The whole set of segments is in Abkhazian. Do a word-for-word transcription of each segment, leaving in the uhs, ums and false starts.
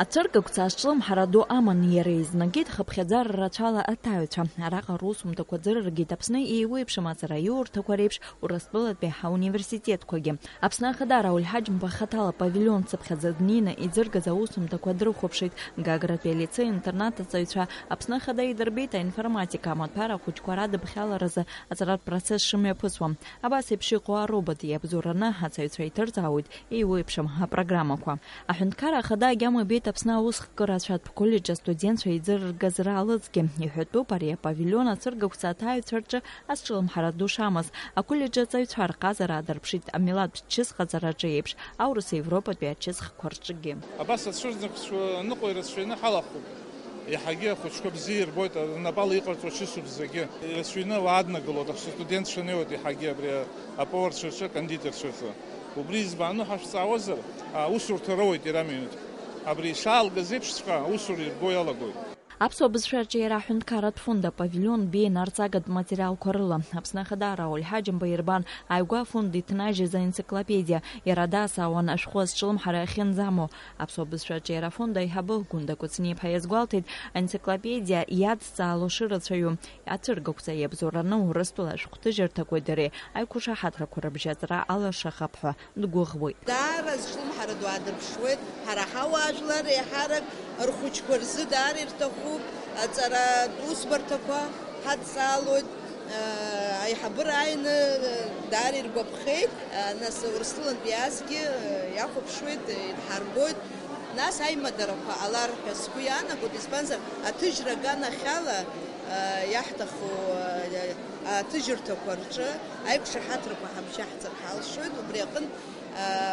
Ацәыргақәҵа азҿлымҳара ду аман иара еизнагеит хыԥхьаӡара рацәала аҭаҩцәа. Араҟа русумҭақәа ӡырыргеит Аԥсны еиуеиԥшым аҵараиурҭақәа реиԥш Урыстәылатәи ҳауниверситетқәагьы. Аԥсны Ахада Рауль Ҳаџьымба хаҭала павилион цыԥхьаӡа днеины иӡыргаз аусумҭақәа дрыхәаԥшит. Гагратәи алицеи-интернат аҵаҩцәа Аԥсны Ахада идырбеит аинформатика амаҭәар ахәыҷқәа радыԥхьаларазы аҵаратә процесс шымҩаԥысуа. Абас еиԥш иҟоу аробот иабзоураны аҵаҩцәа иҭырҵаауеит еиуеиԥшым апрограммақәа. Аҳәынҭқарра Ахада агьама ибеит Аԥсны аусхкырацәатә коллеџь астудентцәа еизыргаз раалыҵгьы. Иҳәатәуп ари апавилион ацәыргақәҵа аҭаҩцәа рҿы азҿлымҳара ду шамаз. Аколлеџь аҵаҩцәа рҟазара аадырԥшит амилаҭтә чысҟаҵараҿы еиԥш, аурыс Европатәи ачысхқәа рҿгьы. Абас ацәыргақәҵа ныҟәо ирацәаҩны ҳалахәуп. Иаҳагьы ахәыҷқәа бзиа ирбоит, рнапала иҟарҵо чысуп зегьы. Ирацәаҩны уааднагылоит, астудентцәа неиуеит иаҳагьы абри аповарцәа рҿы, акондитерцәа рҿы. Убри избану ҳәа шәҵаауазар, аусурҭа роуеит иара аминуҭ. Абри ишаалгаз еиԥшҵәҟьа аусура ирго иалагоит. Аԥсуа бызшәа аҿиара аҳәынҭқарратә фонд апавилион беианарҵагатә материалқәа рыла Аԥсны Ахада Рауль Ҳаџьымба ирбан ааигәа афонд иҭнажьыз аенциклопедиа, иара даасаауан ашәҟәы азҿлымҳара ахьынӡамоу. Аԥсуа бызшәа аҿиара афонд аиҳабы Гәында Кәыҵниаԥҳа иазгәалҭеит, аенциклопедиа иадҵаало шырацәаҩу, ацәыргақәҵа иабзоураны Урыстәыла ашәҟәҭыжьырҭақәеи дареи аиқәшаҳаҭрақәа рыбжьаҵра алашахап ҳәа дгәыӷуеит. Даара зҿлымҳара ду аадырԥшуеит, ҳара ҳауаажәлар еиҳарак рхәыҷқәа рзы даара ирҭахуп, аҵаратә усбарҭақәа ҳадҵаалоит, аиҳабыра ааины даара иргәаԥхеит, нас Урыстәылантәи азгьы иахәаԥшуеит, идҳарбоит, нас аимадарақәа ҟалар ҳәа сгәы иаанагоит, избанзар, аҭыжьра аганахьала иаҳҭаху аҭыжьырҭақәа рҿы аиқәшаҳаҭрақәа ҳабжьаҳҵар ҳалшоит, убри аҟынтә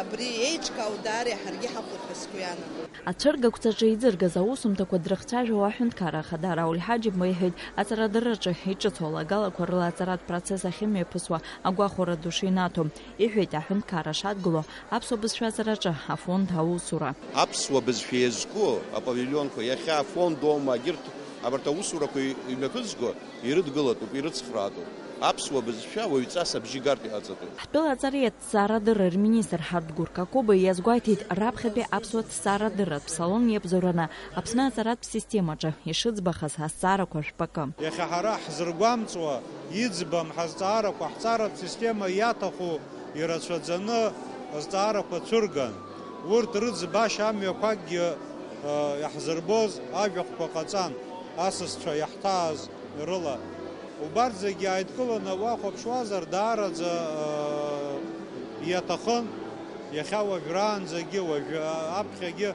Абри еиҿкаау даара ҳаргьы ҳахәоит ҳәа сгәы иаанагоит. Ацәыргақәҵаҿы еизыргаз аусумҭақәа дрыхцәажәауа аҳәынҭқарра ахада Рауль Ҳаџьымба иҳәеит, аҵарадырраҿы иҿыцу алагалақәа рыла аҵаратә процесс ахьымҩаԥысуа агәахәара ду шинаҭо. Иҳәеит, аҳәынҭқарра шадгылоу аԥсуа бызшәаҵараҿы афонд аусура. Аԥсуа бызшәа иазку апавилионқәа иахьа афонд оума, егьырҭ абарҭ аусурақәа имҩаԥызго ирыдгылатәуп, ирыцхраатәуп. Аԥсуа бызшәа уаҩҵас абжьы гартә иҟаҵатәуп. Ҳтәыла аҵареи аҭҵаарадырра рминистр Ҳардгәыр Какоба иазгәеиҭеит, раԥхьатәи аԥсуа ҭҵаарадырратә салон иабзоураны Аԥсны аҵаратә системаҿы ишыӡбахаз азҵаарақәа жәпакы. Иахьа ҳара ҳзыргәамҵуа, иӡбам ҳазҵаарақәа, ҳҵааратә система иаҭаху ирацәаӡаны азҵаарақәа цәырган. Урҭ рыӡбашьа амҩақәакгьы, э, иаҳзырбоз ажәахәқәа ҟаҵан, асасцәа иаҳҭааз рыла. Убарҭ зегьы ааидкыланы уахәаԥшуазар, даараӡа, э, иаҭахын, иахьа уажәраанӡагьы, уажә аԥхьагьы,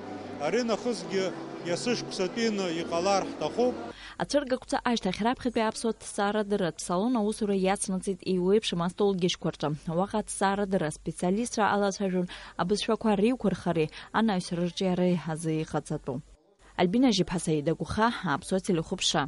ари нахысгьы иасышықәсатәины иҟалар ҳҭахуп. Ацәыргақәҵа ашьҭахь раԥхьатәи аԥсуа ҭҵаарадырратә салон аусура иацнаҵеит еиуеиԥшым астолгьежьқәа рҿы. Уаҟа аҭҵаарадырра специалистцәа алацәажәон абызшәақәа реиқәырхареи анаҩс рырҿиареи азы иҟаҵатәу. Альбина Жьыԥҳа, Саида Гәыха, Аԥсуа телехәаԥшра.